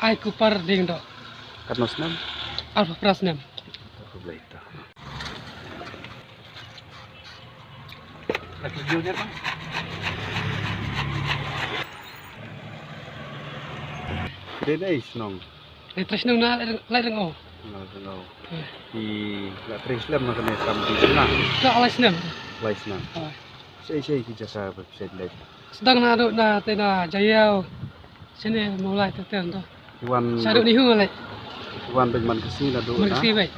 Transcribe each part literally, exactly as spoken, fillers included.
Ai Kupar Diengdoh. Katno snem? Arphew phra snem. Arphew phra. Dei na ei shnong? Dei trei shnong na Lai Reng-, Lai Reng-o. Lai Reng-o. Hmm. Phi la trei slem na kane kam dei na? Ka lai snem. Lai snem. Ah. Shaei shaei ki jaka ba phi shait leit? Sdang naduh na te na Jaïaw. Shane Mawlai ter ter to. Ki wan shaduh ni hu leh. Ki wan bad man Khasi naduh na? Man Khasi bad.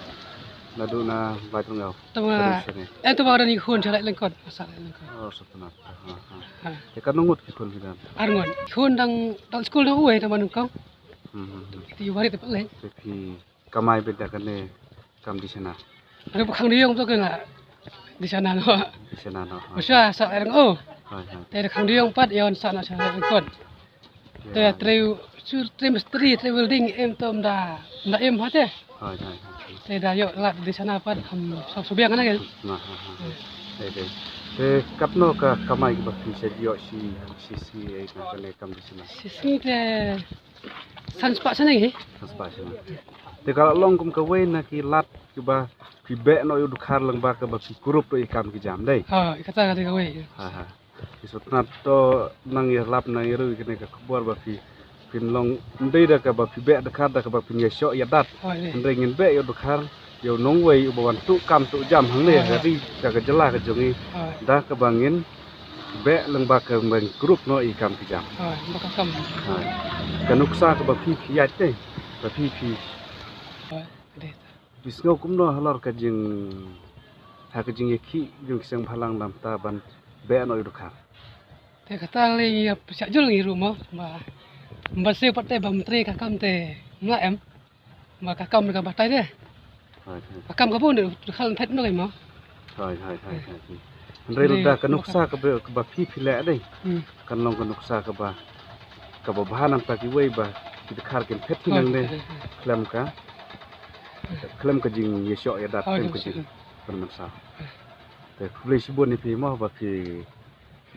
Naduh na Lai Reng-o. Tama. Shaduh shane. Eh, tama da ni khun sha Lai Lyngkot. Sha Lai Lyngkot. Oh, sha tama. Ha, ha. Ha. Te katno ngut ki khun phi don? Ar ngut. Khun dang, dang skul dang uwei tama nyngkong. Hmm, hmm, hmm. Te ïa u barit te pat leh. Te phi kamai beit da kane kam dishana? Ruh ba khang diong to kane dishana noh. Dishana noh, ha. Ba sha sah Lai Reng-o. Hooid, hooid. Te khang diong pat ïa wan sah noh sha Lai Lyngkot. Te ïa, trei, shu trei mistri, trei welding, em to ym da, ym da em ha te. Hooid, hooid, hooid. Te da ïoh lad dishana pat, kham sop sop biang na ke. Na, ha, ha, ha. Te, te. Te katno ka kamai kaba phi sa ïoh shi, shi, shi, eh, na kane kam dishana? Shi, shi te san spah shane hi. San spah shane. Te ka la long kum kawei na ki lad kiba phi beh noh ïa u dkhar lyngba kaba phi kurup noh ïa ki kam ki jam, dei? Ha, kata ka dei kawei. Ha, ha. Ki sngewtynnat to nang ïalap nang ïaroh ïa kane ka khubor ba phi, phin long, ym dei da kaba phi beh dkhar da kaba phin ïashoh ïadat. Hooid, dei. Hynrei ngin beh ïa u dkhar, ïa u nongwei uba wan tuh kam tuh jam hangne, hooid, ha ri, ka, ka jylla ka jong ngi. Hooid. Da kaba ngin beh lyngba kaba ngin kurup noh ïa ki kam ki jam. Hooid, ba ka kam. Hooid. Ka nuksa kaba phi, phi ïaid te, ba phi, phi. Hooid, dei. Phi sngew kumno halor ka jing, ha ka jingïakhih jong ki seng bhalang namar ban beh noh ïa u dkhar? Te kata lei ïa pyrshah jur ngi ruh mo, ba, ban siew pat te ba ym trei ka kam te ym lah em. Ba ka kam ka batai te. Hooid, hooid. Ka kam ka bun te u dkhar phet noh mo. Hooid, hooid, hooid, hooid. Hynrei lada ka nuksa kaba, kaba phi phi leh dei. Hmm. Kan long ka nuksa kaba, kaba bha namar kiwei ba ki dkhar kin phet hi nangne. Hooid, hooid, hooid. Khlem ka, khlem ka jingïashoh ïadat, hooid, khlem ka jing, hooid, pynmynsaw. Te khublei shibun ïa phi mo ba phi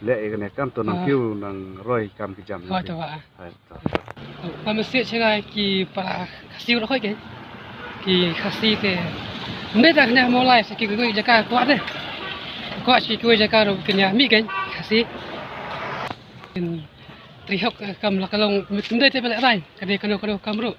leh ïa kane ka kam, to nang kiew nang roi kam ki jam. Hooid, to ba. Hooid, to. Ba message sha ki para Khasi ruh hooid kein. Ki Khasi te. Ym dei tang kane Mawlai, sa kiwei jaka kwah te. Kwah sa kiwei jaka ruh kin ïa mih kein Khasi. Kin trei hok, eh, kam la ka long, ym dei te ba leh rai. Ka dei kano kano kam ruh.